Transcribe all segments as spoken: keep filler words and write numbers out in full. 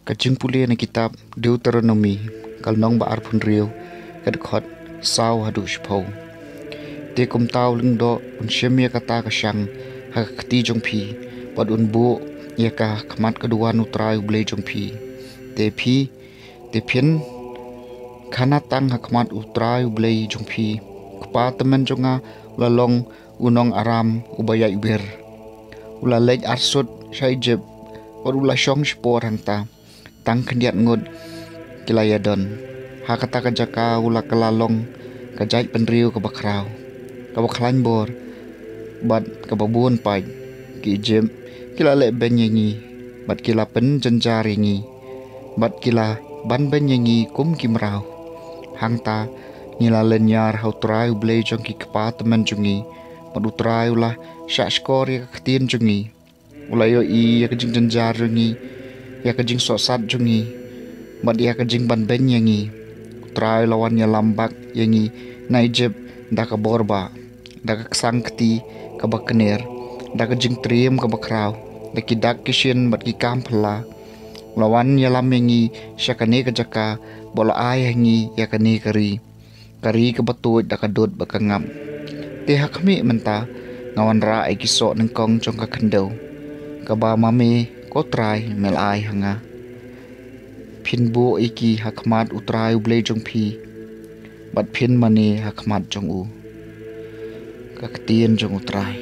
Ka jingpule na kitab Deuteronomi, ka lynnong ba arphew hynriew, ka dkhot saw haduh shiphew. Te kumta u lyngdoh un shim ïa kata ka shang ha ka kti jong phi, bad un buh ïa ka ha khmat ka duwan U Trai U Blei jong phi. Te phi, te phin khana tang ha khmat U Trai U Blei jong phi. U kpa tymmen jong nga u la long u nong Aram uba ïaid wir. U la leit arsut sha Ijipt, bad u la shong shipor hangta tang khyndiat ngut ki la ïadon. Ha kata ka jaka u la kylla long ka jaitbynriew kaba khraw, kaba khlaiñ bor, bad kaba bun paid. Ki Ijipt ki la lehbeiñ ïa ngi, bad ki la pynjynjar ïa ngi, bad ki la banbeiñ ïa ngi kum ki mraw. Hangta ngi la lynñiar ha U Trai U Blei jong ki kpa tymmen jong ngi, bad U Trai u la shahshkor ïa ka ktien jong ngi. U la ïohi ïa ka jingjynjar jong ngi, ïa ka jingsohsat jong ngi, bad ïa ka jingbanbeiñ ïa ngi. U Trai u la wan ïalam bak ïa ngi na Ijipt da ka bor bah, da ka ksang kti kaba kner, da ka jingtriem kaba khraw, da ki dak ki shin bad ki kam phylla. U la wan ïalam ïa ngi sha kane ka jaka, bad u la ai ha ngi ïa kane ka ri, ka ri kaba tuid da ka dud bad ka ngap. Te ha khmih mynta nga wanrah ïa ki soh nyngkong jong ka khyndew, kaba ma me, ko Trai, me la ai ha nga. Phin buh ïa ki ha khmat U Trai U Blei jong phi, bad phin mane ha khmat jong u. Ka ktien jong U Trai.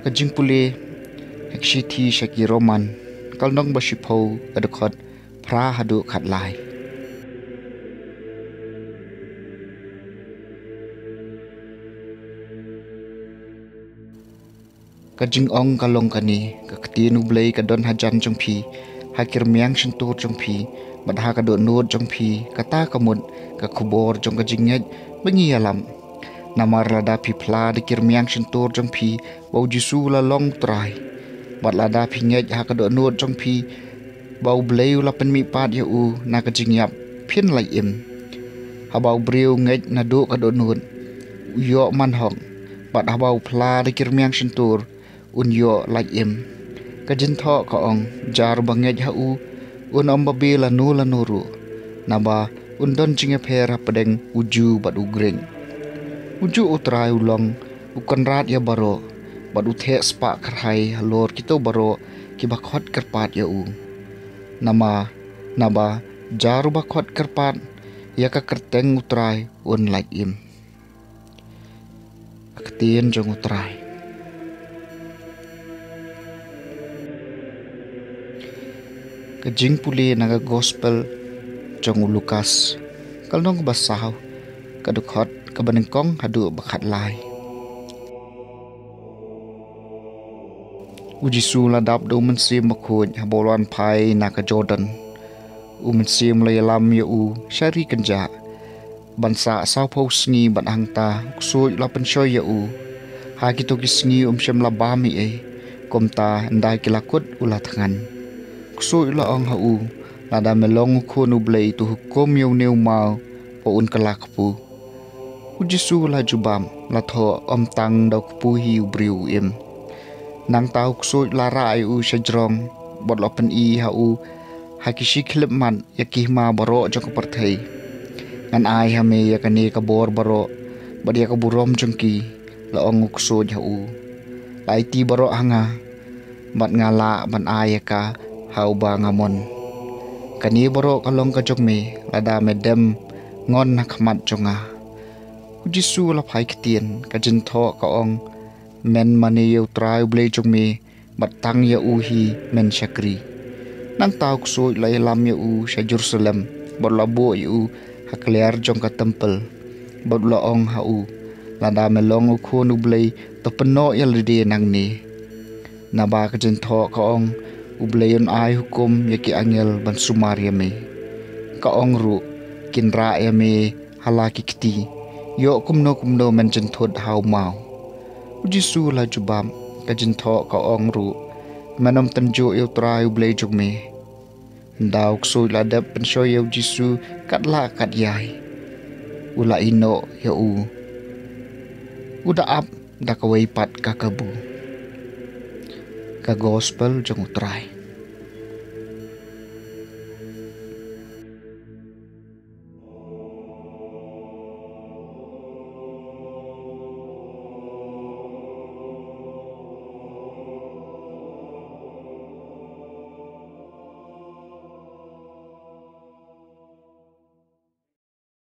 Ka jingpule na ka shithi sha ki Roman, ka lynnong ba shiphew, ka dkhot phra haduh khatlai. Ka jingong ka long kane: ka ktien U Blei ka don hajan jong phi, ha ki rmiang shyntur jong phi, bad ha ka dohnud jong phi, kata ka mut ka khubor jong ka jingngeit ba ngi ïalam. Namar lada phi phla da ki rmiang shyntur jong phi ba U Jisu u la long U Trai, bad lada phi ngeit ha ka dohnud jong phi ba U Blei u la pynmihpat ïa u na ka jingïap, phin lait im. Haba u briew u ngeit naduh ka dohnud, u ïoh man hok, bad haba u phla da ki rmiang shyntur, un ïoh lait im. Ka jingthoh ka ong, jar uba ngeit ha u, un ym babe lano lano ruh, naba un don jingïapher hapdeng u Jiw bad u Grik. U juh U Trai u long u kynrad ïa baroh, bad u theh spah kyrhai halor kito baroh kiba khot kyrpad ïa u. Namar, naba jar uba khot kyrpad ïa ka kyrteng U Trai un lait im. Ka ktien jong U Trai. Ka jingpule na ka gospel jong u Lukas, ka lynnong ba saw, ka dkhot kaba nyngkong haduh ba khatlai. U Jisu u la dap da U Mynsiem Bakhuid haba u la wan phai na ka Jordan. U Mynsiem u la ïalam ïa u sha ri kynjah ban sah sawphew sngi, bad hangta u ksuid u la pynshoi ïa u. Ha kito ki sngi um shym la bam ei ei, kumta ynda ki la kut u la thngan. U ksuid u la ong ha u, lada me long u Khun U Blei, to hukum ïa une u maw ba un kylla kpu. U Jisu u la jubab, la thoh, ym tang da u kpu hi u briew u im. Nangta u ksuid u la rah ïa u sha jrong, bad u la pyni ha u ha ki shi khyllipmat ïa ki hima baroh jong ka pyrthei. Ngan ai ha me ïa kane ka bor baroh, bad ïa ka burom jong ki, la ong u ksuid ha u. La aiti baroh ha nga, bad nga lah ban ai ïa ka ha uba nga mon. Kane baroh ka long ka jong me, lada me dem ngon ha khmat jong nga. U Jisu u la phai ktien, ka jingthoh ka ong, men mane ïa U Trai U Blei jong me, bad tang ïa u hi men shakri. Nangta u ksuid u la ïalam ïa u sha Jerusalem, bad u la buh ïa u ha kliar jong ka templ, bad u la ong ha u, lada me long u Khun U Blei, to pynnoh ïa lade nangne. Naba ka jingthoh ka ong, U Blei un ai hukum ïa ki angel ban sumar ïa me. Ka ong ruh, kin rah ïa me ha la ki kti, ïoh kumno kumno men jynthut ha u maw. U Jisu u la jubab, ka jingthoh ka ong ruh, Men ym tynjuh ïa U Trai U Blei jong me. Ynda u ksuid la dep pynshoi ïa U Jisu kat la kat ïai, u la ïehnoh ïa u. U da ap da kawei pat ka kabu. Ka Gospel jong U Trai.